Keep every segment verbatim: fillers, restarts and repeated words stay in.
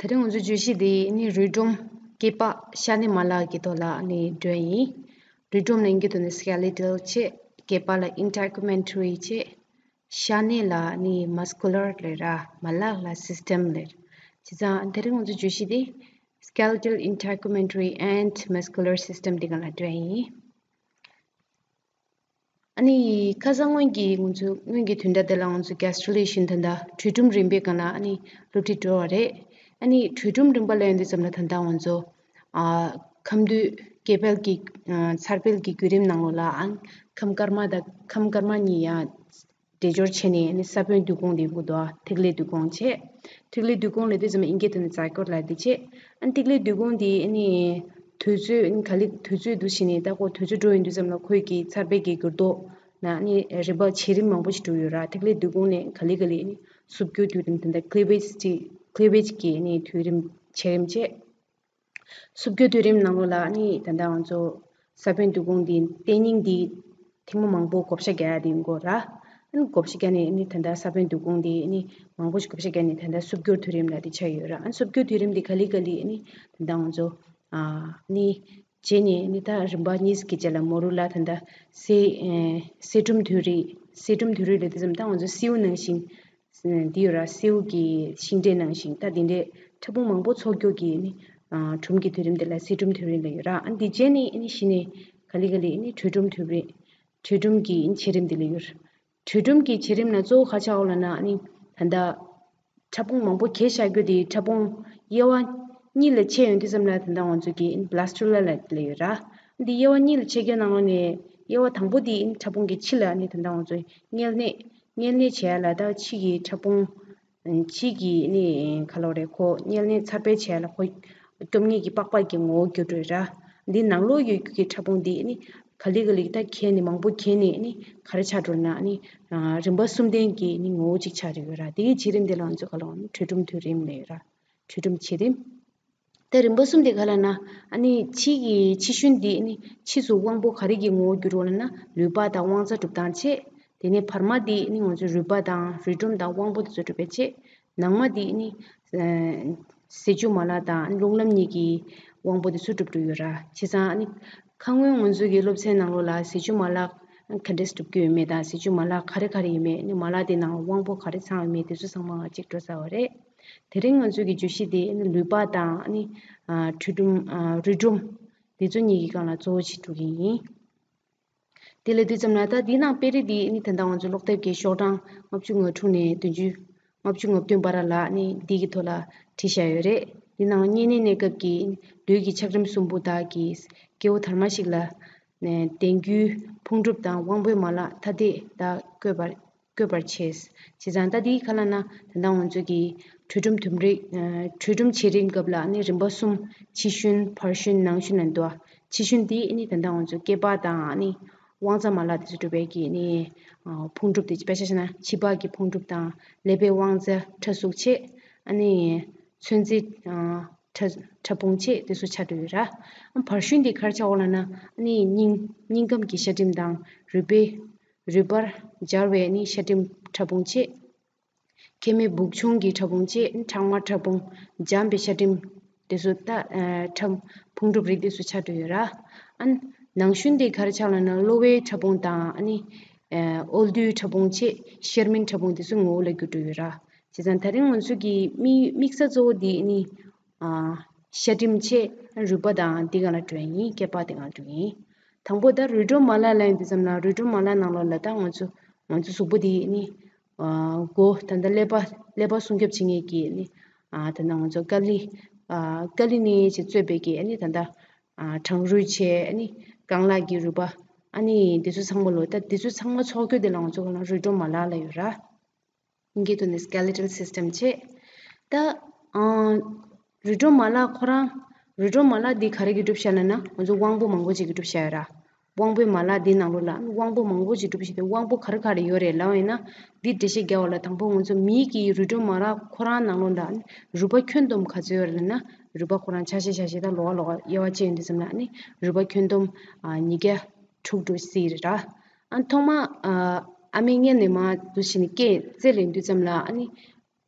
དེ་རིང་ང་ཚོའི་བརྗོད་གཞི་དེ་ནི་རུས་སྒྲོམ། སྐེད་པ། ཤ་གནད་མ་ལག་གི་ཐོག་ལ་ནི་འགྲོ་ཡིན། རུས་སྒྲོམ་ལ་དབྱིན་སྐད་ཐོག་ནས་སྐེ་ལི་ཊལ་བྱས། སྐེད་པ་ལ་ཨིན་ཊེ་གུ་མེན་ཊ་རི་བྱས། ཤ་གནད་ལ་ནི་མ་སི་ཀུ་ལར་ལབ་ར། མ་ལག་ལ་སིས་ཊེམ་ལབ། བྱས་ཙང་དེ་རིང་ང་ཚོའི་བརྗོད་གཞི་དེ་སྐེ་ལི་ཊལ་ཨིན་ཊེ་གུ་མེན་ཊ་རི་ཨེན་ཌི་མ་སི་ཀུ་ལར་སིས་ཊེམ་དེ་སྒང་ལ་འགྲོ་ཡིན། ཨ་ནི་ཁ་སང་སྔོན་གྱི་ང་ཚོ་སྔོན་གྱི་བདུན་ཕྲག་དེ་ལ་ང་ཚོ་གེ་སི་ཊི་ལེ་ཤན་ད་ལྟ་གྲོས་སྒྲུབ་རིམ་པའི་སྒང་ལ་ཨ་ནི་སློབ་ཁྲིད་འགྲོ་བ་རེད། ཨ་ནི་གྲོས་སྒྲུབ་རིམ་པ་ལ་ཡོང་དུས་ཙམ་ལ་ད་ལྟ་ང་ཚོ་ཨ་ཁམས་འདུས་སྐྱེ་འཕེལ་གྱི་ཨ་འཚར་འཕེལ་གྱི་བརྒྱུད་རིམ་ནང་ལོགས་ལ་ཨ་ཁམས་དཀར་དམར་དང་ཁམས་དཀར་དམར་གཉིས་ཡང་འདྲེས་སྦྱོར་བྱས་ནས་ཨ་ནི་ས་བོན་འདུས་གོང་དེ་ཡོང་གི་འདུག་ཐིག་ལེ་འདུས་གོང་བྱས། ཐིག་ལེ་འདུས་གོང་ལབ་དུས་ཙམ་ཨིན་སྐད་ཐོག་ནས་ཛའི་གོཊ་ལབ་དེ་བྱས། ཨ་ནི་ཐིག་ལེ་འདུས་གོང་དེ་ཨ་ནི་དུས་ཚོད་ཨ་ནི་ག་ལེ་དུས་ཚོད་འདུག་བྱས་ནས་ད་ཁོ་དུས་ཚོད་འགྲོ་ཡོང་དུས་ཙམ་ལ་ཁོའི་གི་འཚར་འཕེལ་གྱི་འགྱུར་ལྡོག་ན་ཨ་ནི་རིམ་པ་བྱེད་རིམ་མང་པོ་ཞིག་འགྲོ་ཡོད་ར། ཐིག་ལེ་འདུས་གོང་ནས་ག་ལེ་ག་ལེ་ཨ་ནི་སུབ་འགྱུར་དུས་རིམ་དེ་འདྲ་ཀི་ལི་ཝེཇ་ཀི་ཀི་ལི་ཝེཇ་གི་ཨ་ནི་དུས་རིམ་བྱེད་རིམ་བྱས། སུབ་འགྱུར་དུས་རིམ་ནང་ལོགས་ལ་ཨ་ནི་ད་ལྟ་ང་ཚོ་ས་བོན་འདུས་གོང་འདི་བརྟན་སྙིང་འདི་ཐེངས་མ་མང་པོ་བགོ་བཤའ་རྒྱག་ཡ་དེ་ཡིན་དགོས་ར། ཨ་ནི་བགོ་བཤའ་རྒྱག་ནས་ཨ་ནི་ད་ལྟ་ས་བོན་འདུས་གོང་འདི་ཨ་ནི་མང་པོ་ཞིག་བགོ་བཤའ་རྒྱག་ནས་ད་ལྟ་སུབ་འགྱུར་དུས་རིམ་ལ་དེ་ཆགས་ཡོད་ར། ཨ་ནི་སུབ་འགྱུར་དུས་རིམ་འདི་ག་ལེ་ག་ལེ་ཨ་ནི་ད་ལྟ་ང་ཚོ་ཨ་ནི་བྱས་ནས་ཨ་ནི་ད་རིམ་པ་གཉིས་ཀྱི་རྗེས་ལ་མོ་རུ་ལ་ད་ལྟ་སེ་ཨེ་སེ་ཀྲུམ་དུས་རིམ། སེ་ཀྲུམ་དུས་རིམ་ལབ་དུས་ཙམ་ད་ང་ཚོ་སེའུ་ནང་བཞིན། འདི་ཡོད་ར། སེའུ་གི་ཤིང་འབྲས་ནང་བཞིན་ད་འདི་འདྲའི་ཕྲ་ཕུང་མང་པོ་ཚོགས་རྒྱུ་གི་ནི་ཨ་གྲུམ་གྱི་དུས་རིམ་འདི་ལ་སེ་གྲུམ་དུས་རིམ་ལབ་ཡོད་ར། ཨ་འདི་རྗེས་ནས་ནི་གཞི་ནས་ག་ལེ་ག་ལེ་ནི་དྲོད་གྲུམ་དུས་རིམ། དྲོད་གྲུམ་གྱི་བྱེད་རིམ་འདི་ལ་ཡོད། དྲོད་གྲུམ་གྱི་བྱེད་རིམ་ལ་གཙོ་བོ་ག་ཆགས་འོ་ལབ་ན་ཨ་ནི་ད་ལྟ་ཕྲ་ཕུང་མང་པོ་གས་བཞག་རྒྱུ་དེ་ཕྲ་ཕུང་དབྱེ་བ་གཉིས་ལ་ཕྱེ་ཡོང་དུས་ཙམ་ལ་ད་ལྟ་ང་ཚོ་གི་བྷ་ལ་སི་ཊུ་ལ་ལབ་ཡོད་ར། འདི་དབྱེ་བ་གཉིས་ལ་ཕྱེ་རྒྱུ་ནང་ལོགས་ནས་དབྱེ་བ་དང་པོ་དེ་ཕྲ་ཕུང་གི་ཕྱི་ལ་ནི་ད་ལྟ་ང་ཚོ་དངོས་གནས་དངོས་གནས་བྱས་ལ་ད་ཕྱི་གི་ཕྲ་ཕུང་། ཕྱི་གི་ནི་ག་ལོ་རེད་ཁོ་དངོས་གནས་འཚར་འཕེལ་བྱས་ལ་ཁོ་སྐྱོབ་མཁན་གྱི་པགས་པ་གི་ངོ་བོ་གྱུར་འགྲོ་ར། འདི་ནང་ལོགས་ཡོད་རྒྱུ་གི་ཕྲ་ཕུང་འདི་ནི་ག་ལེ་ག་ལེ་ད་གས་ནི་མང་པོ་གས་ནི་ནི་ག་རེ་ཆགས་འགྲོ་ན་ནི་རིམ་པ་གསུམ་ལྡན་གྱི་ནི་ངོ་བོ་གཅིག་ཆགས་འགྲོ་ཡོད་ར། དེ་གི་བྱེད་རིམ་དེ་ལ་ང་ཚོ་ག་ལོ་དྲོད་གྲུམ་དུས་རིམ་ལབ་ཡོད་ར། དྲོད་གྲུམ་བྱེད་རིམ། ད་རིམ་པ་གསུམ་དེ་ག་ལ་ན་ཨ་ནི་ཕྱི་གི་ཕྱི་ཤུན་འདི་ཨ་ནི་ཕྱིས་སུ་དབང་པོ་ག་རེ་གི་ངོ་བོ་འགྱུར་རོ་ལབ་ན་ལུད་པ་དང་དབང་རྩ་གྲུབ་སྟངས་བྱེད། དེ་ནས་བར་མ་འདི་ཨ་ནི་ང་ཚོ་རུས་པ་དང་རུས་སྒྲོམ་དང་དབང་པོ་དེ་ཚོ་གྲུབ་པའི་བྱེད། ནང་མ་འདི་ཨ་ནི་ཟས་བཅུད་མ་ལག་དང་རླུང་ལམ་གཉིས་ཀྱི་དབང་པོ་དེ་ཚོ་གྲུབ་འགྲོ་ཡོད་ར། བྱས་ཙང་ཨ་ནི་ཁ་སྔོན་ང་ཚོ་གི་སློབ་ཚན་ནང་ལོགས་ལ་ཟས་བཅུད་མ་ལག་ག་འདྲས་གྲུབ་ཀྱི་ཡོད་མེད་དང་ཟས་བཅུད་མ་ལག་ག་རེ་ག་རེ་ཡོད་མེད་ཨ་ནི་མ་ལག་དེ་ནང་དབང་པོ་ག་རེ་ཚང་ཡོད་མེད་དེ་ཚོ་ཚང་མ་གཅིག་འགྲོ་ཚར་བ་རེད། དེ་རིང་ང་ཚོའི་གི་བརྗོད་གཞི་དེ་ནི་ལུད་པ་དང་ནི་ཨ་དྲོད་གྲུམ་ཨ་རུས་སྒྲོམ་དེ་ཚོ་གཉིས་ཀྱི་སྒང་ལ་གཙོ་བོ་ཞིག་འགྲོ་གི་ཡིན། དེ་ལ་དུས་ཙམ་ལ་ད་འདི་ནང་དཔེ་རིས་འདི་ནི་ད་ལྟ་ང་ཚོ་ཀློག་དེབ་ཀྱི་ཤོག་གྲངས་ལྔ་བཅུ་ང་དྲུག་ནས་བདུན་ཅུ་ལྔ་བཅུ་ང་བདུན་བར་ལ་ནི་འདི་གི་ཐོག་ལ་བྲིས་བཞག་ཡོད་རེད། འདི་ནང་བསྙེན་གནས་གནས་སྐབས་ཀྱི་ལུས་ཀྱི་ཆགས་རིམ་གསུམ་པོ་དག་གི་སྐྱེ་བོ་དར་མ་ཞིག་ལ་ནས་ལྡན་རྒྱུའི་ཕུང་གྲུབ་དང་དབང་པོའི་མ་ལག་ཐ་དད་དག་བཀོད་པར། བཀོད་པར་བྱས། བྱས་ཙང་ད་འདིའི་ཁ་ལ་ན་ད་ལྟ་ང་ཚོ་གི་དྲོད་གྲུམ་དུས་རིམ། ཨ་དྲོད་གྲུམ་བྱེད་རིམ་སྐབས་ལ་ནི་རིམ་པ་གསུམ། ཕྱི་ཤུན། བར་ཤུན། ནང་ཤུན་ལ་འདུ་བ། ཕྱི་ཤུན་འདི་ནི་ད་ལྟ་ང་ཚོ་སྐེད་པ་དང་ནི་དབང་རྩ་མ་ལག་དེ་ཚོ་གྲུབ་པའི་གི་ནི་ཨ་ཕུང་གྲུབ་དེ་དཔེ་ཆ་བཞག་ན་ཕྱི་པགས་ཀྱི་ཕུང་གྲུབ་དང་ཀླད་པའི་དབང་རྩ་ཕྲ་གཟུགས་བྱས། ཨ་ནི་ཚོན་རྩི་ཨ་ཕྲ་ཕྲ་ཕུང་བྱས་དེ་ཚོ་ཆགས་འགྲོ་ཡོད་ར། ཨ་བར་ཤུན་དེ་ག་རེ་ཆགས་འོ་ལབ་ན་ཨ་ནི་སྙིང་སྙིང་ཁམས་ཀྱི་ཤ་གྲིམ་དང་རུས་པའི། རུས་པར་སྦྱར་བའི་ནི་ཤ་གྲིམ་ཕྲ་ཕུང་བྱས། མཁལ་མའི་སྦུབས་ཆུང་གི་ཕྲ་ཕུང་བྱས། ཁྲག་དམར་ཕྲ་ཕུང་། འཇམ་པའི་ཤ་གྲིམ། དེ་ཚོ་ད་ཨ་ཕྲ་ཕུང་གྲུབ་རིགས་དེ་ཚོ་ཆགས་འགྲོ་ཡོད་ར། ཨ་ནང་ཤུན་དེ་ག་རེ་ཆགས་ལབ་ན་གློ་བའི་ཕྲ་ཕུང་དང་ཨ་ནི་ཨ་འོལ་རྡུལ་ཕྲ་ཕུང་བྱས། ཤར་མིན་ཕྲ་ཕུང་དེ་ཚོ་ངོ་བོ་ལ་འགྱུར་འགྲོ་ཡོད་ར། བྱས་ཙང་ད་རིང་ང་ཚོ་གི་དམིགས་དམིགས་ས་གཙོ་བོ་དེ་ནི། ཨ་ཤ་གྲིམ་བྱས། རུས་པ་དང་འདི་སྒང་ལ་འགྲོ་ཡ་ཡིན། སྐེད་པ་འདི་སྒང་ལ་འགྲོ་ཡ་ཡིན། དང་པོ་ད་རུས་སྒྲོམ་མ་ལག་ལ་ཡིན་དུས་ཙམ་ལ་རུས་སྒྲོམ་མ་ལག་ནང་ལོགས་ལ་ད་ང་ཚོ་ང་ཚོ་གཟུགས་པོ་འདི་ནི་ཨ་མགོ་ད་ལྟ་ཀླད་པ་ཀླད་པ་སྲུང་སྐྱོབ་བྱེད་མཁན་གྱི་ནི་ཨ་ད་ལྟ་ང་ཚོ་ཀ་ལི་ཨ་ཀ་ལི་ནི་ཅིག་གཙོས་པའི་གི་ནི་ད་ལྟ་ཨ་གྲང་རུས་བྱས་ནི་རྐང་ལག་གི་རུས་པ་ཨ་ནི་འདི་ཚོ་ཚང་མ་ལོ་ད་འདི་ཚོ་ཚང་མ་ཚོགས་རྒྱུ་དེ་ལ་ང་ཚོ་ག་ལ་རུས་སྒྲོམ་མ་ལག་ལབ་ཡོད་ར། དབྱིན་སྐད་ཐོག་ནས་སྐེ་ལི་ཊལ་སིས་ཊེམ་བྱས། ད་ཨང་རུས་སྒྲོམ་མ་ལག་ཁོ་རང་རུས་སྒྲོམ་མ་ལག་འདི་ག་རེ་གིས་གྲུབ་བཞག་ལབ་ན་ང་ཚོ་དབང་པོ་མང་པོ་ཅིག་གིས་གྲུབ་བཞག་ཡོད་ར། དབང་པོའི་མ་ལག་འདི་ནང་ལོགས་ལ་དབང་པོ་མང་པོ་ཅིག་གྲུབ་བཞག་སྟེ་དབང་པོ་ག་རེ་ག་རེ་ཡོད་རེད་ལབ་པ་ཡིན་ན་འདི་འགྲེལ་བཤད་རྒྱག་པ་ལ་དང་པོ་ང་ཚོ་མིའི་གི་རུས་སྒྲོམ་མ་ལག་ཁོ་རང་ནང་ལོགས་ལ་རུས་པ་ཁྱོན་བསྡོམས་ག་ཚོད་ཡོད་རེད་ལབ་ན་རུས་པ་ཁོ་རང་ཆ་ཤས་ཆ་ཤས་དང་ལོགས་ཀ་ལོགས་ཀ་དབྱེ་བ་ཕྱེ་ཡོང་དུས་ཙམ་ལ་ནི་རུས་པ་ཁྱོན་བསྡོམས་ཉིས་བརྒྱ་དྲུག་འགྲོ་སྲིད་རེད་ར། ཨ་ཐོག་མ་ཨ་ཨ་མའི་མངལ་ནས་མར་འདུག་བྱས་ནས་སྐྱེས་རྩེ་ལེན་དུས་ཙམ་ལ་ཨ་ནི་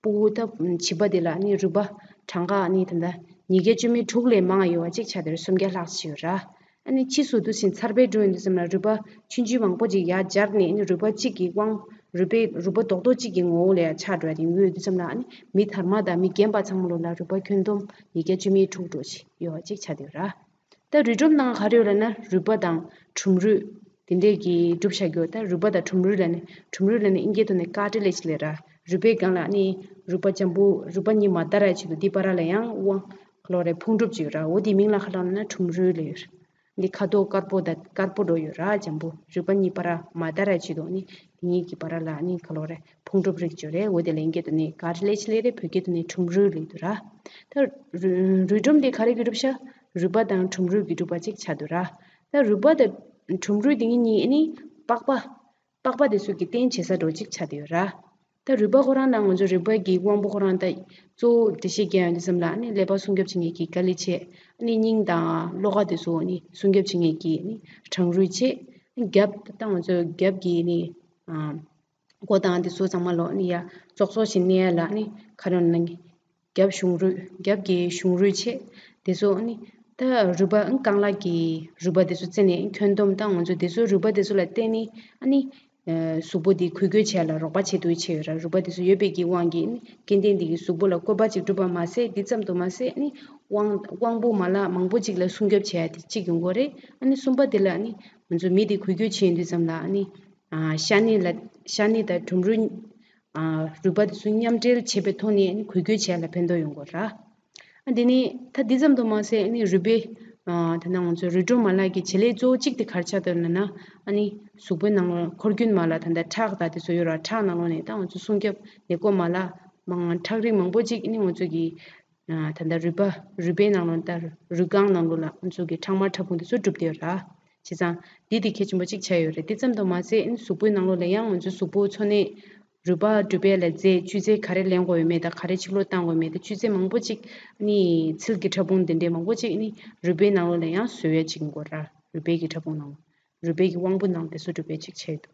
ཕྲུ་གུ་ད་བྱིས་པ་དེ་ལ་ཨ་ནི་རུས་པ་ གྲངས་ཀ་ཨ་ནི་ད་ལྟ་ཉིས་བརྒྱ་བཅུ་མེད་དྲུག་ལས་མང་ཡོད་པ་ཅིག་ཆགས་དེར་སུམ་བརྒྱ་ལྷག་ཅིག་ཡོད་ར། ཨ་ནི་ཕྱིས་སུ་དུས་ཕྱིན་ཚར་པའི་འགྲོ་ཡོང་དུས་ཙམ་ལ་རུས་པ་ཆུང་ཆུང་མང་པོ་ཅིག་ཡར་སྦྱར་ནས་ཨ་ནི་རུས་པ་གཅིག་གི་དབང་རུས་པའི་རུས་པ་རྡོག་རྡོག་གཅིག་གི་ངོ་བོ་ལ་ཡང་ཆགས་འགྲོ་ཡ་དེ་ཡོད་དུས་ཙམ་ལ་ཨ་ནི་མི་དར་མ་དང་མི་རྒན་པ་ཚང་མ་ལོ་ལ་རུས་པ་ཁྱོན་བསྡོམས་ཉིས་བརྒྱ་བཅུ་མེད་དྲུག་འགྲོ་ཅིག་ཡོད་པ་ཅིག་ཆགས་བསྡད་ཡོད་ར། ད་རུས་སྒྲོམ་ནང་ག་རེ་ཡོད་ལབ་ན་རུས་པ་དང་ཁྲོམ་རུས་དེ་འདྲས་ཀྱི་གྲུབ་བཞག་ཡོད། ད་རུས་པ་དང་ཁྲོམ་རུས་ལབ་ནས་ཁྲོམ་རུས་ལབ་ནས་ཨིན་སྐད་ཐོག་ནས་ཀར་ཊི་ལེཇ་ལབ་ར། རུས་པའི་སྒང་ལ་ནི་རུས་པ་འཇམ་པོ་རུས་པ་གཉིས་མ་བརྡར་ཡ་ཆེད་དུ་འདི་བར་ལ་ཡང་དབང་ག་ལོ་རེ་ཕུང་གྲུབ་ཅིག་ཡོད་ར། འོ་དེ་མིང་ལ་ག་ལབ་ན་ཁྲོམ་རུས་ལབ་ཡོད། འདི་ཁ་དོག་དཀར་པོ་དང་དཀར་པོ་འགྲོ་ཡོད་ར། འཇམ་པོ་རུས་པ་གཉིས་བར་མ་བརྡར་ཡ་ཆེད་དུ་ནི་དེ་གཉིས་ཀྱི་བར་ལ་ནི་ག་ལོ་རེ་ཕུང་གྲུབ་རིགས་ཅིག་ཡོད་རེད། འོ་དེ་ལ་ཨིན་སྐད་དུ་ནི་ཀར་ཊི་ལེཇ་ལབ་རེད། བོད་སྐད་དུ་ནི་ཁྲོམ་རུས་ལབ་འདུག་ར། ད་རུས་རུས་སྒྲོམ་དེ་ག་རེ་གི་གྲུབ་ཤག་རུས་པ་དང་ཁྲོམ་རུས་ཀྱི་གྲུབ་པ་ཅིག་ཆགས་འདུག་ར། ད་རུས་པ་དང་ཁྲོམ་རུས་དེ་གཉིས་ནི་པགས་པ་པགས་པ་དེ་ཚོ་གི་རྟེན་བྱེད་ས་འདྲ་ཅིག་ཆགས་བསྡད་ཡོད་ར། ད་རུས་པ་ཁོ་རང་དང་ང་ཚོ་རུས་པ་གི་དབང་པོ་ཁོ་རང་ད་གཙོ་བོ་འགྲེལ་བཤད་རྒྱག་ཡོང་དུས་ཙམ་ལ་ནི་ཀླད་པ་སྲུང་སྐྱོབ་བྱེད་མཁན་གྱི་ཀ་ལི་བྱས། ནི་སྙིང་དང་གློ་ཀ་དེ་ཚོ་ནི་སྲུང་སྐྱོབ་བྱེད་མཁན་གྱི་ནི་གྲང་རུས་བྱས། རྒྱབ་ད་ང་ཚོ་རྒྱབ་ཀྱི་ནི་མགོ་དང་དེ་ཚོ་ཚང་མ་ལོ་ནི་ཡ་ཙོག་ཙོག་བྱེད་ནས་ལ་ནི་ག་རེ་ཡོང་ན་ནི་རྒྱབ་གཞུང་རུས། རྒྱབ་ཀྱི་གཞུང་རུས་བྱས། དེ་ཚོ་ནི་ད་རུས་པ་རྐང་ལག་གི་རུས་པ་དེ་ཚོ་བརྩིས་ནས་ཁྱོན་བསྡོམས་ད་ང་ཚོ་དེ་ཚོ་རུས་པ་དེ་ཚོ་ལ་བརྟེན་ནས་ཨ་ནི་གཟུགས་པོ་དེ་འགུལ་སྐྱོད་བྱས་ལ་རོགས་པ་བྱེད་དུ་བྱས་ཡོད་ར། རུས་པ་དེ་ཚོ་ཡོད་པའི་གི་དབང་གིས་ནི་སྐྱེ་ལྡན་དེ་གི་གཟུགས་པོ་ལ་བཀོད་པ་ཅིག་སྒྲུབ་པ་མ་ཟད་དེ་ཙམ་དུ་མ་ཟད་ནི་དབང་དབང་པོ་མ་ལག་མང་པོ་ཅིག་ལ་སྲུང་སྐྱོབ་བྱས་ཡ་དེ་གཅིག་ཡོང་གི་རེད། ཨ་ནི་གསུམ་པ་དེ་ལ་ནི་ང་ཚོ་མི་དེ་འགུལ་སྐྱོད་བྱེད་ཡོང་དུས་ཙམ་ལ་ནི་ཨ་ཤ་གནད་ལ་ཤ་གནད་དང་ཁྲོམ་རུས་ཨ་རུས་པ་དེ་ཚོ་མཉམ་འབྲེལ་བྱེད་པའི་ཐོག་ནས་ནི་འགུལ་སྐྱོད་བྱེད་ཡ་ལ་ཕན་ཐོགས་ཡོང་གི་ར། ཨ་དེ་ནི་ད་འདི་ཙམ་དུ་མ་ཟད་ནི་རུས་པའི་ཨ་ད་ནང་ང་ཚོ་རུས་སྒྲོམ་མ་ལག་གི་བྱེད་ལས་གཙོ་བོ་གཅིག་དེ་ག་རེ་ཆགས་འདུག་ལབ་ན། ཨ་ནི་གཟུགས་པོའི་ནང་ལ་འཁོར་རྒྱུན་མ་ལག་ད་ལྟ་ཁྲག་དང་དེ་ཚོ་ཡོད་ར། ཁྲག་ནང་ལོགས་ནས་ད་ང་ཚོ་སྲུང་སྐྱོབ་ནད་འགོག་མ་ལག་མང་ཁྲག་རིགས་མང་པོ་ཅིག་ནི་ང་ཚོ་གི་ཨ་ད་ལྟ་རུས་པ་རུས་པའི་ནང་ལོགས་ད་རུས་རྐང་ནང་ལོགས་ལ་ང་ཚོ་གི་ཁྲག་དམར་ཕྲ་ཕུང་དེ་ཚོ་གྲུབ་བསྡད་ཡོད་ར། བྱས་ཙང་འདི་དེ་གལ་ཆེན་པོ་གཅིག་ཆགས་ཡོད་རེད། དེ་ཙམ་དུ་མ་ཟད་གཟུགས་པོའི་ནང་ལོགས་ལ་ཡང་ང་ཚོའི་གཟུགས་པོ་འཚོ་གནས་རུས་པ་གྲུབ་པ་ལ་རྫས་བཅོས་རྫས་ག་རེ་ལེན་དགོས་ཡོད་མེད་དང་ག་རེ་ཕྱི་ལོགས་བཏང་དགོས་ཡོད་མེད་དང་བཅོས་རྫས་མང་པོ་ཅིག་ནི་ཚིལ་གྱི་ཕྲ་ཕུང་དེ་འདྲའི་མང་པོ་ཅིག་ནི་རུས་པའི་ནང་ལོགས་ལ་ཡང་བཟོ་ཡས་ཅིག་ཡིན་དགོས་ར། རུས་པའི་གི་ཕྲ་ཕུང་ནང་རུས་པའི་གི་དབང་པོ་ནང་དེ་ཚོ་གྲུབ་པའི་ཅིག་ཆགས་ཡོད་འདུག་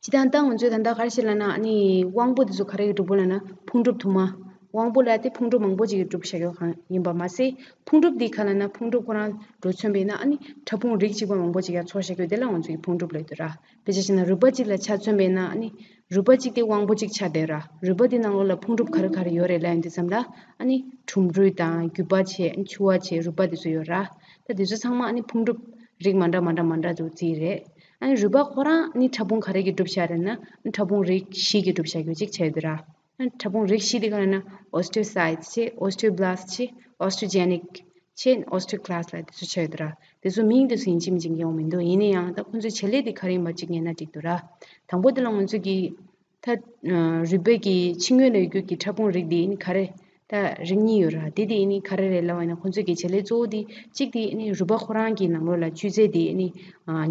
སྤྱིར་བཏང་ད་ང་ཚོས་ད་ལྟ་ག་རེ་བཤད་ལབ་ན་ཨ་ནི་དབང་པོ་དེ་ཚོ་ག་རེ་གི་གྲུབ་པོ་ལབ་ན་ཕུང་གྲུབ་དུ་མ། དབང་པོ་ལ་དེ་ཕུང་གྲུབ་མང་པོ་ཅིག་གི་གྲུབ་བཞག་ཡོད་གང་ཡིན་པ་མ་ཟད་ཕུང་གྲུབ་འདི་ག་ལབ་ན་ཕུང་གྲུབ་ཁོ་རང་འགྲོ་མཚོན་པས་ན་ཨ་ནི་ཕྲ་ཕུང་རིགས་གཅིག་པ་མང་པོ་ཅིག་ཡར་ཚོགས་བཞག་ཡོད་དེ་ལ་ང་ཚོ་གི་ཕུང་གྲུབ་ལབ་ཡོད་ར། དཔེ་ཆ་བཞག་ན་རུས་པ་གཅིག་ལ་ཆ་མཚོན་པས་ན་ཨ་ནི་རུས་པ་གཅིག་དེ་དབང་པོ་གཅིག་ཆགས་བསྡད་ར། རུས་པ་དེ་ནང་ལོགས་ལ་ཕུང་གྲུབ་ག་རེ་ག་རེ་ཡོད་རེད་ལབ་ཡོང་དུས་ཙམ་ལ་ཨ་ནི་ཁྲོམ་རུས་དང་རྒྱུ་པ་བྱས་ཨ་ནི་ཆུ་བ་བྱས་རུས་པ་དེ་ཚོ་ཡོད་ར། ད་དེ་ཚོ་ཚང་མ་ཨ་ནི་ཕུང་གྲུབ་རིགས་མ་འདྲ་མ་འདྲ་མ་འདྲ་དུ་བརྩིས་རེད། ཨ་ནི་རུས་པ་ཁོ་རང་ནི་ཕྲ་ཕུང་ག་རེ་གི་གྲུབ་ཆ་རེད་ན་ཕྲ་ཕུང་རིགས་བཞི་གི་གྲུབ་ཆ་ཡོད་ཅིག་ཆགས་ཡོད་ར། ཨ་ནི་ཕྲ་ཕུང་རིགས་བཞི་དེ་ག་རེ་ན་osteocytes་ཆེ་osteoblasts་ཆེ་osteogenic་ཆེ་osteoclasts་ལ་དེ་ཚོ་ཆགས་ཡོད་ར། དེ་ཚོ་མིང་དེ་ཚོ་ཡིན་གཅིག་མིན་གཅིག་ཡོང་མི་འདུག་ཡིན་ན་ཡང་ད་ཁོང་ཚོའི་བྱེད་ལས་དེ་ག་རེ་ཡིན་པ་གཅིག་ཉན་ན་འགྲིག་འདུག་ར། དང་པོ་དེ་ལ་ང་ཚོ་གི་ད་རུས་པའི་གི་ཕྱི་ངོས་ལ་ཡོད་རྒྱུ་གི་ཕྲ་ཕུང་རིགས་དེ་ནི་ག་རེ། ད་རིགས་གཉིས་ཡོད་ར། དེ་དེ་ནི་ག་རེ་རེད་ལབ་པ་ཡིན་ན་ཁོང་ཚོའི་གི་བྱེད་ལས་གཙོ་བོ་དེ་གཅིག་དེ་ནི་རུས་པ་ཁོ་རང་གི་ནང་ལོགས་ལ་བཅོས་རྫས་དེ་ནི་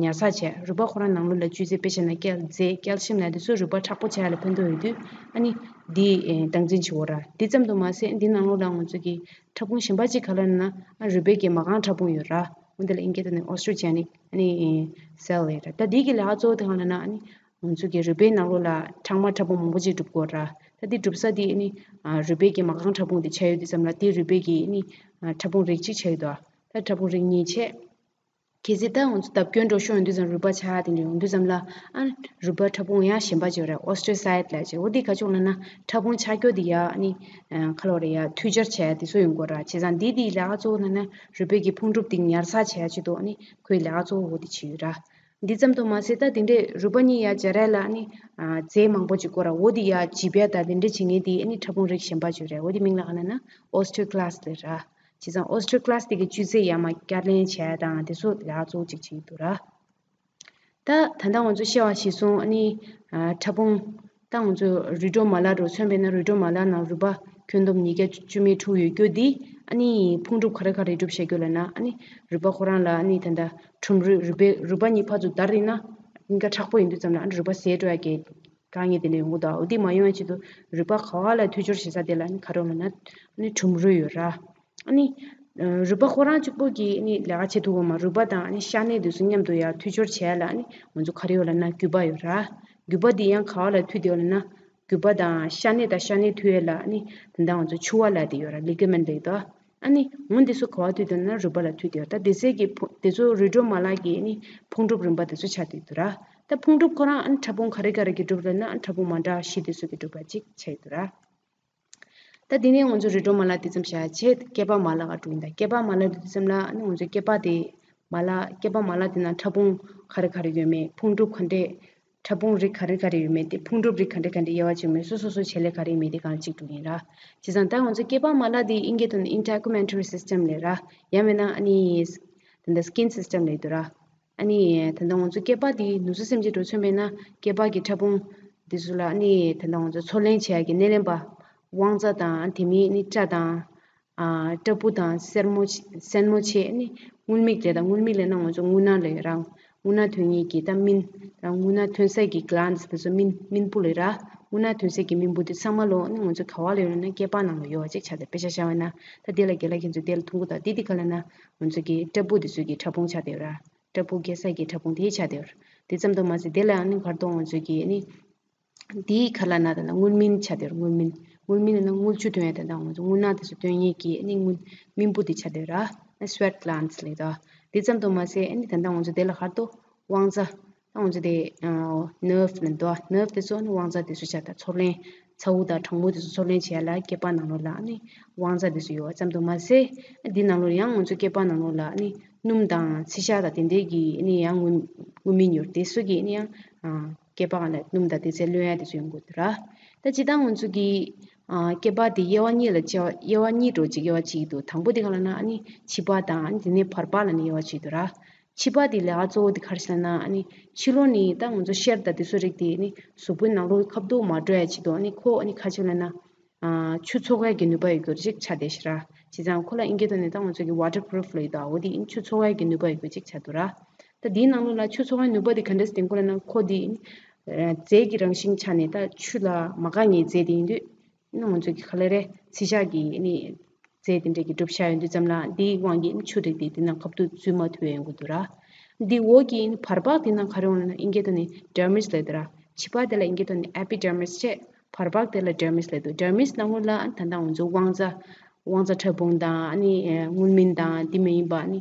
ཉར་ཚགས་བྱས། རུས་པ་ཁོ་རང་ནང་ལོགས་ལ་བཅོས་རྫས་དཔེ་བཞག་ན་ཀལ་རྫས་ཀལ་ཤིམ་ལ་དེ་ཚོ་རུས་པ་མཁྲེགས་པོ་བྱ་ཡ་ལ་ཕན་ཐོགས་ཡོད་དུས་ཨ་ནི་དེ་སྟངས་འཛིན་བྱེད་འོ་ར། དེ་ཙམ་དུ་མ་ཟད་འདི་ནང་ལོགས་ལ་ང་ཚོ་གི་ཕྲ་ཕུང་གཞན་པ་གཅིག་ག་རེ་ལབ་ན་ཨ་རུས་པའི་གི་མ་རྐང་ཕྲ་ཕུང་ཡོད་ར། འོན་ཏེ་ལ་ཨིན་སྐད་དུ་ནི་osteogenic་ཨ་ནི་cell་ཡོད་ར། ད་དེ་གི་ལས་ཀ་གཙོ་བོ་དེ་ག་ལབ་ན་ཨ་ནི་ང་ཚོ་གི་རུས་པའི་ནང་ལོགས་ལ་མཁྲེགས་མ་ཕྲ་ཕུང་མང་པོ་ཅིག་གྲུབ་ཀྱི་ཡོད་ར། ད་དེ་གྲུབ་ས་དེ་ནི་ཨ་རུས་པའི་གི་མ་རྐང་ཕྲ་ཕུང་དེ་ཆགས་ཡོད་དུས་ཙམ་ལ་དེ་རུས་པའི་གི་ནི་ཨ་ཕྲ་ཕུང་རིགས་གཅིག་ཆགས་ཡོད་དོ། ད་ཕྲ་ཕུང་རིགས་གཉིས་བྱས། གལ་སྲིད་ད་ང་ཚོ་བརྡབ་སྐྱོན་འགྲོ་ཤོར་ཡོང་དུས་ཙམ་རུས་པ་ཆག་དེ་འདྲ་ཡོང་དུས་ཙམ་ལ་ཨ་རུས་པ་ཕྲ་ཕུང་ཡང་གཞན་པ་ཅིག་ཡོད་རེད། osteocyte་ལབ་ཅིག་འོ་དེ་ག་ཅིག་ལབ་ན་ཕྲ་ཕུང་ཆག་སྐྱོ་དེ་ཡ་ཨ་ནི་ཁ་ལོ་རེ་ཡ་མཐུད་སྦྱོར་བྱས་ཡ་དེ་ཚོ་ཡོང་གི་ཡོད་ར། བྱས་ཙང་འདི་དེའི་ལས་ཀ་གཙོ་བོ་ལབ་ན་རུས་པའི་གི་ཕུང་གྲུབ་དེ་ཉར་ཚགས་བྱས་ཡ་ཆེད་དུ་ཨ་ནི་ཁོའི་ལས་ཀ་གཙོ་བོ་འོ་དེ་བྱེད་ཡོད་ར། འདི་ཙམ་དུ་མ་ཟད་ད་དེ་འདྲས་རུས་པ་གཉིས་ཡར་སྦྱར་ཡ་ལ་ནི་ཨ་རྫས་མང་པོ་ཅིག་དགོས་ར། འོ་དེ་ཡར་འཇིབ་ཡ་ད་དེ་འདྲས་བྱེད་མཁན་དེ་ཨ་ནི་ཕྲ་ཕུང་རིགས་གཞན་པ་ཅིག་རེད། འོ་དེ་མིང་ལ་ག་ལབ་ན་osteoclast་རེད་ར། བྱས་ཙང་osteoclast་དེ་གི་བཅོས་རྫས་ཡར་མར་བསྐྱར་ལེན་བྱས་ཡ་དང་དེ་ཚོ་ལས་ཀ་གཙོ་བོ་ཅིག་བྱེད་ཀྱི་འདུག་ར། ད་ད་ལྟ་ང་ཚོ་བཤད་པ་གཞིར་བཟུང་ཨ་ནི་ཨ་ཕྲ་ཕུང་ད་ང་ཚོ་རུས་སྒྲོམ་མ་ལག་འདྲ་མཚོན་པས་ན་རུས་སྒྲོམ་མ་ལག་ནང་རུས་པ་ཁྱོན་བསྡོམས་ཉིས་བརྒྱ་བཅུ་མེད་དྲུག་ཡོད་རྒྱུ་འདི་ཨ་ནི་ཕུང་གྲུབ་ག་རེ་ག་རེ་གྲུབ་བཞག་རྒྱུ་ལབ་ན་ཨ་ནི་རུས་པ་ཁོ་རང་ལ་ཨ་ནི་ད་ལྟ་ཁྲོམ་རུས་རུས་པའི་རུས་པ་གཉིས་ཕར་ཚུར་བརྡར་ཡིན་ན་སྙིང་ག་མཁྲེགས་པོ་ཡིན་དུས་ཙམ་ལ་ཨ་ནི་རུས་པ་ཟད་འགྲོ་ཡ་གི་དཀའ་ངལ་དེ་འདྲ་ཡོང་གི་འདུག་འོ་དེ་མ་ཡོང་བའི་ཆེད་དུ་རུས་པ་ག་བ་ལ་མཐུད་སྦྱོར་བྱེད་ས་དེ་ལ་ཨ་ནི་ག་རེ་ལབ་ན་ཨ་ནི་ཁྲོམ་རུས་ཡོད་ར། ཨ་ནི། རུས་པ་ཁོ་རང་གཅིག་པོ་གིས་ཨ་ནི་ལས་ཀ་བྱེད་ཐུབ་ཀྱི་མ་རེད། རུས་པ་དང་ཨ་ནི་ཤ་གནད་དེ་ཚོ་མཉམ་དུ་ཡར་མཐུད་སྦྱོར་བྱས་ལ་ཨ་ནི་ང་ཚོ་ག་རེ་ཡོད་ལབ་ན་རྒྱུ་པ་ཡོད་ར། རྒྱུ་པ་འདི་ཡང་ག་བ་ལ་མཐུད་དེ་ཡོད་ལབ་ན། རྒྱུད་པ་དང་ཤ་གནད་དང་ཤ་གནད་མཐུད་ཡས་ལ་ཨ་ནི་ད་ལྟ་ང་ཚོ་ཕྱུ་པ་ལབ་དེ་ཡོད་ར། ལི་ག་མེན་ལབ་དོ། ཨ་ནི་འོ་འདི་ཚོ་ག་པར་མཐུད་དེ་ན་རུས་པ་ལ་མཐུད་དེ་ཡོད། ད་དེ་ཚོའི་གི་ཕུ་དེ་ཚོ་རུས་གྲོགས་མ་ལག་གི་ཨ་ནི་ཕུང་གྲུབ་རིམ་པ་དེ་ཚོ་ཆགས་བསྡད་འདུག་ར། ད་ཕུང་གྲུབ་ཁོ་རང་ཨ་ནི་ཕྲ་ཕུང་ག་རེ་ག་རེ་གི་གྲུབ་རེད་ན་ཨ་ནི་ཕྲ་ཕུང་མ་འདྲ་བཞི་དེ་ཚོ་གི་གྲུབ་པ་ཅིག་ཆགས་ཡོད་འདུག་ར། ད་དེ་ནས་ང་ཚོ་རུས་གྲོགས་མ་ལག་དེ་ཙམ་བཞག་བྱས་སྐྱེ་འབའ་མ་ལག་ག་འགྲོ་ཡིན། ད་སྐྱེ་འབའ་མ་ལག་དེ་ཙམ་ལ་ཨ་ནི་ང་ཚོ་སྐྱེ་འབའ་དེ་མ་ལག་སྐྱེ་འབའ་མ་ལག་དེ་ནང་ཕྲ་ཕུང་ག་རེ་ག་རེ་ཡོད་མེད། ཕུང་གྲུབ་ག་འདྲས། ཕྲ་ཕུང་རིགས་ག་རེ་ག་རེ་ཡོད་མེད་དེ། ཕུང་གྲུབ་རིགས་ག་འདྲས་ག་འདྲས་དབྱེ་བ་ཕྱེ་ཡོད་མེད། སོ་སོ་སོ་བྱེད་ལས་ག་རེ་ཡིན་མེད་དེ་གང་གཅིག་འགྲོ་ཡིན་ར། བྱས་ཙང་ད་ང་ཚོ་སྐྱེ་འབའ་མ་ལག་དེ་ཨིན་སྐད་ཐོག་ནས་integumentary system ལབ་ར། ཡང་མིན་ན་ཨ་ནི་དེ་འདྲ་skin system ལབ་འདུག་ར། ཨ་ནི་ད་ལྟ་ང་ཚོ་སྐྱེ་འབའ་འདི་ནུ་གསོ་སེམས་ཅན་འགྲོ་ཚོད་མེད་ན་སྐྱེ་འབའ་གི་ཕྲ་ཕུང་འདི་ཚོ་ལ་ཨ་ནི་ད་ལྟ་ང་ཚོ་ཚོར་ལེན་བྱེད་ཡ་གི་སྣེ་ལེན་པ། དབང་རྩ་དང་དེ་མིན་ཨ་ནི་སྐྲ་དང་། ཨ་སྐྲ་སྤུ་དང་སེན་མོ་སེན་མོ་བྱས་ཨ་ནི་རྔུལ་མིག་རེད། ད་རྔུལ་མིག་ལབ་ན་ང་ཚོ་རྔུལ་ནག་ལབ་ཡོད་རང་། རྔུལ་ནག་ཐོན་ཡས་ཀྱི་ད་སྨན། རང་རྔུལ་ནག་ཐོན་སའི་གི་glands དེ་ཚོ་སྨན་སྨན་སྤུ་ལབ་ར། རྔུལ་ནག་ཐོན་སའི་གི་སྨན་སྤུ་དེ་ཚང་མ་ལོ་ཨ་ནི་ང་ཚོ་ག་པར་ལ་ཡོད་ལབ་ན་སྐྱེ་འབའ་ནང་ལ་ཡོད་པ་ཅིག་ཆགས་ཏེ། དཔེ་ཆ་བཞག་པ་ན་ད་དེ་ལ་རྒན་ལགས་ཁྱེད་ཚོ་དེ་ལ་མཐོང་གི་འདུག་དེ་དེ་ག་ལབ་ན་ང་ཚོ་གི་སྐྲ་སྤུ་དེ་ཚོ་གི་ཕྲ་ཕུང་ཆགས་བསྡད་ཡོད་ར། སྐྲ་སྤུ་སྐྱེ་སའི་གི་ཕྲ་ཕུང་དེ་ཆགས་བསྡད་ཡོད་ར། དེ་ཙམ་དུ་མ་ཟད་དེ་ལ་ཨ་ནི་གར་གཏོང་ང་ཚོས་ཀྱི་ཨ་ནི་དེའི་ཁ་ལ་ན་ད་ན་རྔུལ་སྨན་ཆགས་བསྡད་ཡོད་ར། རྔུལ་སྨན། རྔུལ་སྨན་ལབ་ན་རྔུལ་ཆུ་ཐོན་ཡས་དེ་དང་ང་ཚོ་རྔུལ་ནག་དེ་ཚོ་ཐོན་ཡས་ཀྱི་ཨ་ནི་རྔུལ་སྨན་སྤུ་དེ་ཆགས་བསྡད་ཡོད་ར། sweat glands ལབ་དོ། དེ་ཙམ་དུ་མ་ཟད་ཨ་ནི་ད་ལྟ་ང་ཚོ་དེ་ལ་གར་གཏོང་དབང་རྩ། ད་ང་ཚོ་དེ་nerve ལབ་འདུག nerve དེ་ཚོ་ཨ་ནི་དབང་རྩ་དེ་ཚོ་ཆགས། ད་ཚོར་ལེན། ཚ་བོ་དང་གྲང་མོ་དེ་ཚོ་ཚོར་ལེན་བྱེད་ཡ་ལ་སྐྱེ་འབའ་ནང་ལོགས་ལ་ཨ་ནི་དབང་རྩ་དེ་ཚོ་ཡོད་པ་ཙམ་དུ་མ་ཟད། འདི་ནང་ལོགས་ཡང་ང་ཚོ་སྐྱེ་འབའ་ནང་ལོགས་ལ་ཨ་ནི་སྣུམ་དང་ཚིལ་ཤ་དང་དེ་འདྲའི་གི་ཨ་ནི་ཡང་རྔུལ་རྔུལ་སྨན་ཡོད་རེད། དེ་ཚོ་གི་ཨ་ནི་ཡང་ཨ་སྐྱེ་འབའ་ལ་སྣུམ་དང་དེ་ཚོ་ལོན་ཡ་དེ་ཚོ་ཡོང་གི་འདུག་ར། ད་སྤྱིར་བཏང་ང་ཚོ་གི་ཨ་སྐྱེ་འབའ་དེ་དབྱེ་བ་གཉིས་ལ་ཕྱེ་བ། དབྱེ་བ་གཉིས་འགྲོ་གཅིག་དབྱེ་བ་གཅིག་འདུག་དང་པོ་དེ་ག་ལབ་ན་ཨ་ནི་ཕྱི་པགས་དང་ཨ་ནི་དེ་ནས་བར་པགས་ལབ་ནས་དབྱེ་བ་གཅིག་འདུག་ར། ཕྱི་པགས་དེ་ལས་ཀ་གཙོ་བོ་དེ་ག་རེ་ཟེར་ན་ཨ་ནི་ཕྱི་ལོགས་ནས་ད་ང་ཚོ་གཤེར་དང་དེ་ཚོ་རིགས་དེ་ཨ་ནི་གཟུགས་པོའི་ནང་ལོགས་ཁ་ཐུག་མ་འགྲོ་ཡ་ཆེད་དུ་ཨ་ནི་ཁོ་ཨ་ནི་ག་རེ་ཟེར་ན། ཨ་ཆུ་ཚོགས་ཡ་གི་ནུས་པ་ཡོད་རྒྱུ་ཅིག་ཆགས་བསྡད་ཤག་ར། བྱས་ཙང་ཁོ་ལ་ཨིན་སྐད་ཐོག་ནས་ད་ང་ཚོ་གི་waterproof ལབ་ཡོད་དོ། འོ་དེ་ཨ་ནི་ཆུ་ཚོགས་ཡ་གི་ནུས་པ་ཡོད་རྒྱུ་ཅིག་ཆགས་འདུག་ར། ད་དེའི་ནང་ལོགས་ལ་ཆུ་ཚོགས་ཡ་ནུས་པ་དེ་ག་འདྲས་ལྡན་གོ་ལབ་ན་ཁོ་དེ་ཨ་ནི་རྫས་ཀྱི་རང་བཞིན་ཆ་ནས་ད་ཆུ་ལ་མ་དགའ་མཁན་རྫས་དེ་ཡིན་དུས། ཨ་ནི་ང་ཚོ་གི་ག་ལེ་རེད། ཚིལ་ཤ་གི་ཨ་ནི་རྫས་དེ་འདྲས་ཀྱི་གྲུབ་ཆ་ཡོད་དུས་ཙམ་ལ་དེའི་དབང་གིས་ཨ་ནི་ཆུ་རིགས་དེ་དེ་ནང་ཁ་ཐུག་འཛུལ་མ་ཐུབ་ཡོང་གི་འདུག་ར། འདི་འོག་གི་ཨ་ནི་བར་པགས་དེ་ནང་ག་རེ་ཡོང་ལབ་ན་ཨིན་སྐད་ཐོག་ནས་dermis ལབ་ཡོད་དོ་ར། ཕྱི་པགས་དེ་ལ་ཨིན་སྐད་ཐོག་ནས་epidermis བྱས། བར་པགས་དེ་ལ་dermis ལབ་ཡོད་དོ། dermis ནང་ལོགས་ལ་ཨ་ནི་ད་ལྟ་ང་ཚོ་དབང་རྩ། དབང་རྩ་ཕྲ་ཕུང་དང་ཨ་ནི་ཨེ་རྔུལ་སྨན་དང་དེ་མ་ཡིན་པ་ཨ་ནི་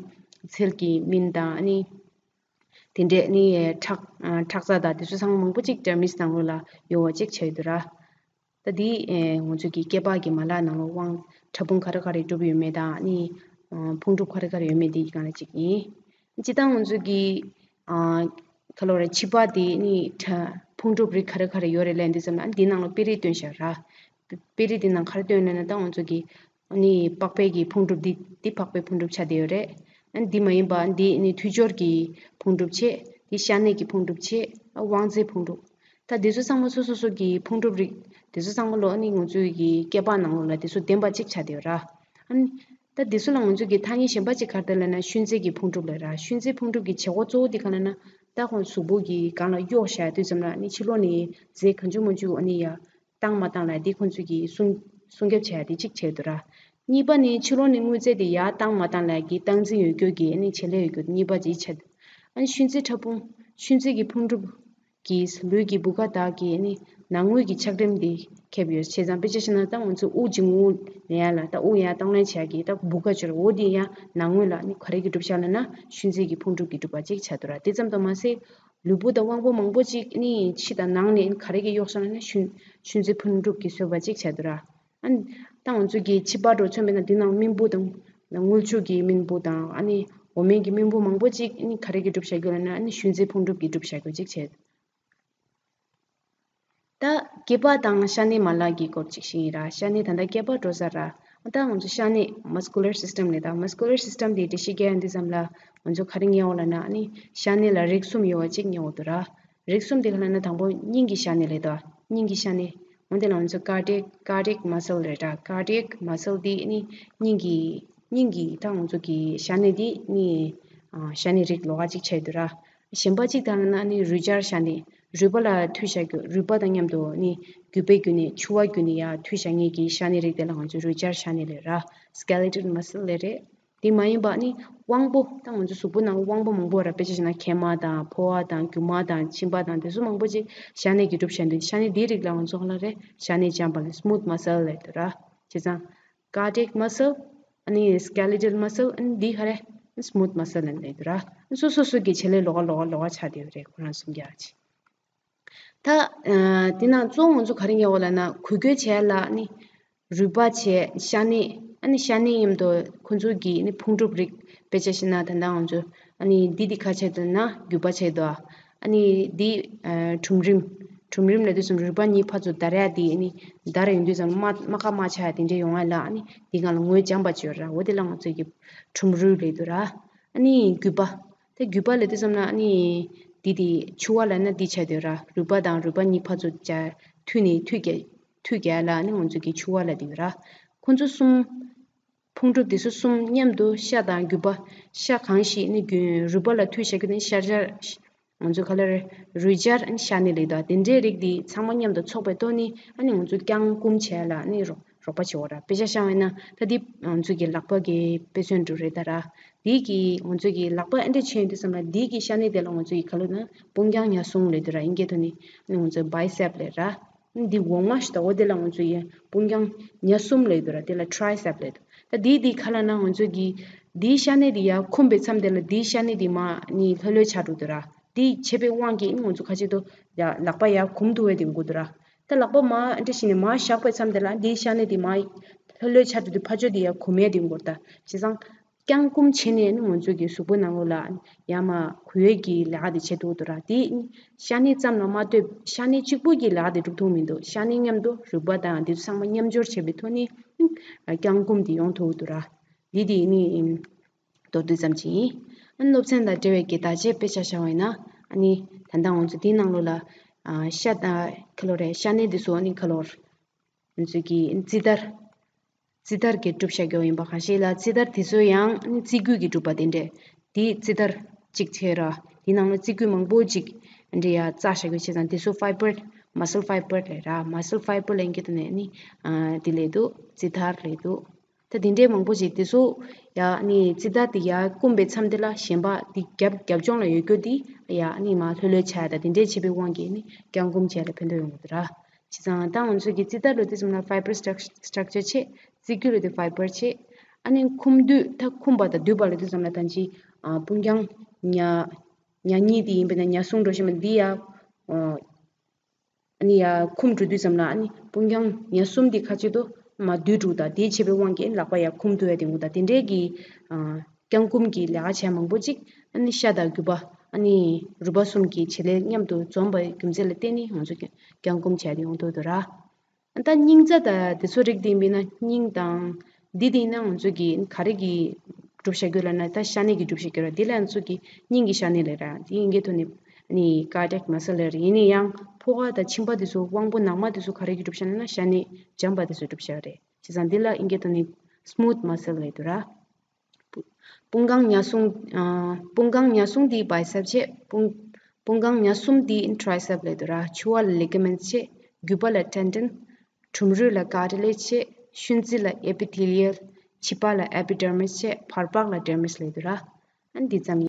ཚལ་གྱི་སྨན་དང་ཨ་ནི་དེ་འདྲས་ཨ་ནི་ཨེ་ཁྲག་ཨ་ཁྲག་རྩ་དང་དེ་ཚོ་ཚང་མ་མང་པོ་ཅིག་dermis ནང་ལོགས་ལ་ཡོད་པ་ཅིག་ཆགས་ཡོད་དོ་ར། ད་འདི་ཨེ་ང་ཚོ་གི་སྐྱེ་འབའ་གི་མ་ལག་ནང་ལོགས་དབང་ཕྲ་ཕུང་ག་རེ་ག་རེ་གྲུབ་ཡོད་མེད་དང་ཨ་ནི་ཨ་ཕུང་གྲུབ་ག་རེ་ག་རེ་ཡོད་མེད་དེ་གི་སྒང་ལ་ཅིག་ཡིན། སྤྱིར་བཏང་ང་ཚོ་གི་ཨ་ག་ལབ་རེད། ཕྱི་པགས་དེ་ཨ་ནི་ཕྲ་ཕུང་གྲུབ་རིགས་ག་རེ་ག་རེ་ཡོད་རེད་ལབ་དུས་ཙམ་ལ་ཨ་ནི་འདི་ནང་ལོགས་དཔེ་རིས་སྟོན་བཞག་ར། དཔེ་རིས་འདི་ནང་ག་རེ་སྟོན་ལབ་ན་ད་ང་ཚོ་གི་ཨ་ནི་པགས་པའི་གི་ཕུང་གྲུབ་འདི་འདི་པགས་པའི་ཕུང་གྲུབ་ཆགས་བསྡད་ཡོད་རེད། ཨ་ནི་འདི་མ་ཡིན་པ་འདི་ཨ་ནི་མཐུད་སྦྱོར་གྱི་ཕུང་གྲུབ་བྱས། འདི་ཤ་གནད་ཀྱི་ཕུང་གྲུབ་བྱས། ཨ་དབང་རྩའི་ཕུང་གྲུབ། ད་འདི་ཚོ་ཚང་མ་སོ་སོ་སོ་གི་ཕུང་གྲུབ་རིགས་འདི་ཚོ་ཚང་མ་ལོ་ཨ་ནི་ང་ཚོའི་གི་སྐྱེ་འབའ་ནང་ལོགས་ལ་འདི་ཚོ་ལྡན་པ་གཅིག་ཆགས་བསྡད་ཡོད་ར། ཨ་ནི་ད་འདི་ཚོ་ལ་ང་ཚོ་གི་ཐ་སྙད་གཞན་པ་གཅིག་ག་རེ་ལབ་ན་ཤུན་རྩའི་གི་ཕུང་གྲུབ་ལབ་ར། ཤུན་རྩའི་ཕུང་གྲུབ་ཀྱི་བྱེད་སྒོ་གཙོ་བོ་འདི་ག་ལབ་ན་ད་ཁོང་གཟུགས་པོ་གི་སྒང་ལ་གཡོགས་བཞག་དུས་ཙམ་ལ་ཨ་ནི་ཕྱི་ལོགས་ནས་རྫས་གང་བྱུང་མང་བྱུང་ཨ་ནི་ཡར་བཏང་མ་བཏང་ལབ་ཡ་དེ་ཁོང་ཚོས་ཀྱིས་སྲུང་སྲུང་སྐྱོབ་བྱེད་ཡ་དེ་གཅིག་བྱས་འདུག་ར། གཉིས་པ་ནི་ཕྱི་ལོགས་ནས་དངོས་རྫས་དེ་ཡར་བཏང་མ་བཏང་ལབ་ཡ་གི་སྟངས་འཛིན་ཡོད་རྒྱུ་གི་ཨ་ནི་བྱེད་ལས་ཡོད་རྒྱུ་གཉིས་པ་དེ་ཆགས་འདུག་ཨ་ནི་ཤུན་རྩའི་ཕྲ་ཕུང་། ཤུན་རྩའི་གི་ཕུང་གྲུབ་ཀྱིས་ལུས་ཀྱི་བུ་ག་དག་གི་ཨ་ནི་ནང་ངོས་ཀྱི་ཆགས་རིམ་དེ་ཁེབས་ཡོད། བྱས་ཙང་དཔེ་ཆ་བཞག་ན་ད་ང་ཚོ་དབུགས་འབྱིན་རྔུབ་ལེན་ཡ་ལ་ད་དབུགས་ཡར་གཏོང་ལེན་བྱེད་ཡ་གི་ད་བུ་ག་ཅིག་ཡོད་རེད། འོ་དེ་ཡང་ནང་ངོས་ལ་ཨ་ནི་ག་རེ་གི་གྲུབ་ཆ་ལབ་ན་ཤུན་རྩའི་གི་ཕུང་གྲུབ་ཀྱི་གྲུབ་པ་ཅིག་ཆགས་འདུག་ར། དེ་ཙམ་དུ་མ་ཟད། ལུས་པོ་དང་དབང་པོ་མང་པོ་ཅིག་ནི་ཕྱི་དང་ནང་ནས་ག་རེ་གིས་གཡོགས་སོང་ན་ཤུན་ཤུན་རྩའི་ཕུང་གྲུབ་ཀྱིས་བཟོས་པ་ཅིག་ཆགས་འདུག་ར། ཨ་ནི་ད་ང་ཚོ་གི་ཕྱི་པགས་འགྲོ་ཚོད་མེད་ན་འདི་ནང་རྨེན་བུ་དང་། རྔུལ་ཆུ་གི་རྨེན་བུ་དང་ཨ་ནི་འོ་མའི་གི་རྨེན་བུ་མང་པོ་ཅིག་ནི་ག་རེ་གིས་གྲུབ་བཞག་གི་ལབ་ན་ཨ་ནི་ཤུན་རྩའི་ཕུང་གྲུབ་ཀྱིས་གྲུབ་བཞག་རྒྱུ་ཅིག་བྱས། ད་སྐྱེ་འབའ་དང་ཤ་གནད་མ་ལག་གི་སྐོར་ཅིག་ཞུ་ཡིན་ར། ཤ་གནད་ད་ལྟ་སྐྱེ་འབའ་འགྲོ་ས་ར། ད་ང་ཚོ་ཤ་གནད་muscular system ལབ་ད། muscular system དེ་འགྲེལ་བཤད་རྒྱག་ཡོང་དུས་ཙམ་ལ་ང་ཚོ་ག་རེ་ཉན་ཡོད་ལབ་ན་ཨ་ནི་ཤ་གནད་ལ་རིགས་གསུམ་ཡོད་པ་ཅིག་ཉན་ཡོད་འདུག་ར། རིགས་གསུམ་དེ་ག་ལབ་ན་དང་པོ་སྙིང་གི་ཤ་གནད་ལབ་ད། སྙིང་གི་ཤ་གནད། འོ་དེ་ལ་ང་ཚོ་cardiac cardiac muscle ལབ་ད། cardiac muscle དེ་ཨ་ནི་སྙིང་གི་སྙིང་གི་ད་ང་ཚོ་གི་ཤ་གནད་དེ་ཨ་ནི་ཨ་ཤ་གནད་རིགས་ལོགས་ཀ་ཅིག་ཆགས་འདུག་ར། གཞན་པ་གཅིག་ལྟར་ན་ནི་རུས་སྦྱར་ཤ་གནད། རུས་པ་ལ་མཐུད་བཞག་རྒྱུ། རུས་པ་དང་མཉམ་དུ་ནི་རྒྱུད་པའི་བརྒྱུད་ནས་འཕྱུ་བ་བརྒྱུད་ནས་ཡར་མཐུད་བཞག་མཁན་གྱི་ཤ་གནད་རིགས་དེ་ལ་ང་ཚོས་རུས་སྦྱར་ཤ་གནད་ལབ་ར། skeletal muscle ལབ་རེད། དེ་མ་ཡིན་པ་ནི་དབང་པོ། ད་ང་ཚོ་གཟུགས་པོ་ནང་དབང་པོ་མང་པོ་ར། དཔེ་ཆ་བཞག་ན་མཁལ་མ་དང་ཕོ་བ་དང་རྒྱུ་མ་དང་མཆིན་པ་དང་དེ་ཚོ་མང་པོ་ཅིག་ཤ་གནད་ཀྱིས་གྲུབ་བཞག་འདུག་ཤ་གནད་དེའི་རིགས་ལ་ང་ཚོ་ག་ལ་རེད། ཤ་གནད་འཇམ་པ་ལ་smooth muscle ལབ་འདུག་ར། བྱས་ཙང་cardiac muscle ཨ་ནི་skeletal muscle ཨ་ནི་འདི་ག་རེ་smooth muscle ལབ་འདུག་ར། སོ་སོ་སོ་གི་བྱེད་ལས་ལོགས་ཀ་ལོགས་ཀ་ལོགས་ཀ་ཆགས་བསྡད་ཡོད་རེད། ཁོ་རང་གསུམ་ཀ་ཅིག་ད་ཨ་དེ་ནང་གཙོ་བོ་ང་ཚོ་ག་རེ་ཉོ་བ་ལབ་ན། འགུལ་སྐྱོད་བྱས་ལ་ནི་རུས་པ་བྱས། ཤ་གནད། ཨ་ནི་ཤ་གནད་མཉམ་དུ་ཁོ་ཚོ་གི་ནི་ཕུང་གྲུབ་རིགས། དཔེ་ཆ་བཞག་ན་ད་ལྟ་ང་ཚོ་ཨ་ནི་འདི་འདི་ག་བྱས་འདུག་ན་རྒྱུས་པ་བྱས་འདུག་ཨ་ནི་འདི་ཨ་ཁྲུམ་རིམས། ཁྲུམ་རིམས་ལབ་དུས་ཙམ་རུས་པ་གཉིས་ཕར་ཚུར་བརྡར་ཡ་དེ་ཨ་ནི་བརྡར་ཡོང་དུས་ཙམ་རྨ་རྨ་ཁ་རྨ་ཆགས་ཡ་དེ་འདྲ་ཡོང་ཡ་ལ་ཨ་ནི་འདི་སྒང་ལ་ངོས་འཇམ་པ་བྱོས་ར། འོ་དེ་ལ་ང་ཚོ་གི་ཁྲུམ་རུས་ལབ་འདུག་ར། ཨ་ནི་རྒྱུས་པ། ད་རྒྱུས་པ་ལབ་དུས་ཙམ་ན་ཨ་ནི་འདི་དེ་འཕྱུར་བ་ལབ་ན་འདི་ཆགས་འདུག་ར། རུས་པ་དང་རུས་པ་གཉིས་ཕར་ཚུར་སྦྱར་མཐུད་ནས་མཐུད་རྒྱ་མཐུད་རྒྱ་ལ་ཨ་ནི་ང་ཚོ་གི་འཕྱུར་བ་ལབ་འདུག་ར། ཁོ་ཚོ་གསུམ། ཕུང་གྲུབ་དེ་ཚོ་གསུམ་མཉམ་དུ་ཤ་དང་རྒྱུས་པ། ཤ་གང་ཞིག་ནི་རྒྱུ་རུས་པ་ལ་མཐུད་བཞག་རྒྱུ་ནི་ཤ་སྦྱར། ང་ཚོ་ག་ལ་རེད། རུས་སྦྱར་ཨ་ནི་ཤ་གནད་ལབ་འདུག་དེ་འདྲའི་རིགས་དེ་ཚང་མ་མཉམ་དུ་ཚོགས་པའི་ཐོག་ནས་ཨ་ནི་ང་ཚོ་བརྐྱང་བསྐུམ་བྱས་ལ་ཨ་ནི་རོགས་རོགས་པ་བྱེད་འོ་ར། དཔེ་ཆ་བཞག་པ་ཡིན་ན་ད་འདི་ང་ཚོ་གི་ལག་པ་གི་དཔེ་མཚོན་འདྲ་རེད་ད་ར། འདི་གི་ང་ཚོ་གི་ལག་པ་ཨ་འདྲ་བྱས་ཡོང་དུས་ཙམ་ལ་འདི་གི་ཤ་གནད་དེ་ལ་ང་ཚོ་གི་ག་ལབ་ན་དཔུང་རྒྱང་ཉ་གསུམ་ལབ་འདུག་ར། དབྱིན་སྐད་ཐོག་ནས་ཨ་ནི་ང་ཚོ་bicep ལབ་ར། འདི་འོག་མ་ཞིག་ད་འོ་དེ་ལ་ང་ཚོ་ཡི་དཔུང་རྒྱང་ཉ་གསུམ་ལབ་འདུག་ར། དེ་ལ་tricep ལབ་འདུག་ད་འདི་འདི་ག་ལབ་ན་ང་ཚོ་གི་འདིའི་ཤ་གནད་འདི་ཡར་འཁུམས་པའི་མཚམས་དེ་ལ་འདིའི་ཤ་གནད་འདི་མར་ནི་ལྷོད་ལྷོད་ཆགས་འགྲོ་འདུག་ར། འདི་བྱས་པའི་དབང་གིས་ང་ཚོ་ཁ་ཅིག་ཏུ་ཡ་ལག་པ་ཡར་འཁུམས་ཐུབ་པའི་དེ་དགོས་འདུག་ར། ད་ལག་པ་མར་འདྲ་ཞིག་ནས་མར་བཞག་པའི་མཚམས་དེ་ལ་འདིའི་ཤ་གནད་འདི་མར་ལྷོད་ལྷོད་ཆགས་འགྲོ་དུས་ཕར་ཕྱོགས་འདི་ཡར་འཁུམས་ཡས་དེ་དགོས་རེད། ད་བྱས་ཙང་བརྐྱང་བསྐུམ་བྱས་ནས་ནི་ང་ཚོ་གི་གཟུགས་པོ་ནང་ལོགས་ལ་ཡར་མར་འགུལ་ཡས་ཀྱི་ལས་ཀ་དེ་བྱེད་ཐུབ་འདུག་ར། དེ་ཤ་གནད་ཙམ་ལ་མ་ལྟོས་ཤ་གནད་གཅིག་པུ་གི་ལས་ཀ་དེ་སྒྲུབ་ཐུབ་མི་འདུག་ཤ་གནད་མཉམ་དུ་རུས་པ་དང་དེ་ཚོ་ཚང་མ་མཉམ་སྦྱོར་བྱས་པའི་ཐོག་ནས་བརྐྱང་བསྐུམ་དེ་ཡོང་ཐུབ་འདུག་ར། འདི་དེ་ནི་མདོར་བསྡུས་ཙམ་ཅིག་ཡིན། ཨ་ནི་སློབ་ཚན་དང་འབྲེལ་བའི་གི་བརྡ་ཆད་དཔེ་ཆ་བཞག་པ་ཡིན་ན་ཨ་ནི་ད་ལྟ་ང་ཚོ་དེའི་ནང་ལོགས་ལ་ཤ་དང་ཁ་ལོ་རེད། ཤ་གནད་དེ་ཚོ་ཨ་ནི་ཁ་ལོར། ང་ཚོས་ཀྱི་ཙི་ཏར། ཙི་ཏར་གྱིས་གྲུབ་བཞག་རྒྱུ་ཡིན་པ་གང་ཞིག་ལ། ཙི་ཏར་དེ་ཚོ་ཡང་ཙི་གུ་གིས་གྲུབ་པ་དེ་འདྲས། དེ་ཙི་ཏར་གཅིག་བྱས་ར། དེ་ནང་ལ་ཙི་གུ་མང་པོ་ཅིག་འདྲ་ཡ་བཙལ་བཞག་རྒྱུ་བྱས་ཙང་དེ་ཚོ་fiber muscle fiber ལབ་ར། muscle fiber ལབ་མཁན་དེ་ནས་ནི་དེ་ལབ་འདུག་ཙི་ཏར་ལབ་འདུག་ད་དེ་འདྲས་མང་པོ་ཅིག་དེ་ཚོ་ཡ་ནི་ཙི་ཏར་དེ་ཡར་བསྐུམས་པའི་མཚམས་དེ་ལ་གཞན་པ་དེ་རྒྱབ་རྒྱབ་ལྗོངས་ལ་ཡོད་རྒྱུ་དེ་ཡ་ནི་མར་ལྷོད་ལྷོད་ཆགས་ཡ་ད་དེ་འདྲས་བྱས་པའི་དབང་གིས་ནི་བརྐྱང་བསྐུམ་བྱས་ལ་ཕན་ཐོགས་ཡོང་གི་འདུག་ར། བྱས་ཙང་ད་ང་ཚོས་ཀྱི་ཙི་ཏར་ལབ་དུས་ཙམ་ལ་fiber struct- structure བྱས། ཙི་གུ་ལབ་དུས་fiber བྱས། ཨ་ནི་འཁུམ་དུས་ད་འཁུམས་པ་དང་འདུས་པ་ལབ་དུས་ཙམ་ལ་ད་ཅི་ཨ་དཔུང་རྒྱང་ཉ་ཉ་གཉིས་དེ་ཡིན་པས་ན་ཉ་གསུམ་འགྲོ་བཞིན་པ་འདི་ཡ་ཨ་ནི་ཡ་འཁུམས་འགྲོ་དུས་ཙམ་ལ་ཨ་ནི་དཔུང་རྒྱང་ཉ་གསུམ་འདི་ཁ་ཆེ་དུ་མ་འདུས་འགྲོ། ད་དེ་བྱས་པའི་དབང་གིས་ལག་པ་ཡ་འཁུམས་ཐུབ་ཡ་དེ་འགོ། ད་དེ་འདྲའི་གི་ཨ་བརྐྱང་བསྐུམ་གྱི་ལས་ཀ་བྱས་མང་པོ་ཅིག་ཨ་ནི་ཤ་དང་རྒྱུ་པ་ཨ་ནི་རུས་པ་གསུམ་གྱི་བྱེད་ལས་མཉམ་དུ་འཛོམས་པའི་རྒྱུ་མཚན་ལ་བརྟེན་ནས་ང་ཚོ་བརྐྱང་བསྐུམ་བྱས་ཏེ་ཡོང་ཐུབ་འདུག་ར། ད་སྙིང་རྩ་དང་དེ་ཚོ་རིགས་དེ་ཡིན་པས་ན་སྙིང་དང་འདི་དེ་ཡིན་ན་ང་ཚོ་གི་ག་རེ་གི་གྲུབ་བཞག་རྒྱུ་ལབ་ན་ད་ཤ་གནད་ཀྱིས་གྲུབ་བཞག་རྒྱུ་ར། འདི་ལ་ང་ཚོ་གི་སྙིང་གི་ཤ་གནད་ལབ་ར། འདི་ཡིན་གྱི་ཐོག་ནས་ནི་cardiac muscle ལབ་ར། ཡིན་ན་ཡང་ཕོ་བ་དང་མཆིན་པ་དེ་ཚོ་དབང་པོ་ནང་མ་དེ་ཚོ་ག་རེ་གིས་གྲུབ་བཞག་ལབ་ན་ཤ་གནད་འཇམ་པ་དེ་ཚོས་གྲུབ་བཞག་རེད། བྱས་ཙང་འདི་ལ་ཡིན་གྱི་ཐོག་ནས་smooth muscle ལབ་འདུག་ར། དཔུང་རྒྱང་ཉ་གསུམ། ཨ་དཔུང་རྒྱང་ཉ་གསུམ་དེ་bicep བྱས། དཔུང་དཔུང་རྒྱང་ཉ་གསུམ་དེ་tricep ལབ་འདུག་ར། འཕྱུར་བ་ལ་ligaments བྱས། རྒྱུ་པ་ལ་tendon། ཁྲུམ་རུས་ལ་cartilage བྱས། ཤུན་རྩི་ལ་epithelial། མཆིལ་པ་ལ་epidermis བྱས། བར་པགས་ལ་dermis ལབ་འདུག་ར། ཨ་འདི་ཙམ་ཡིན།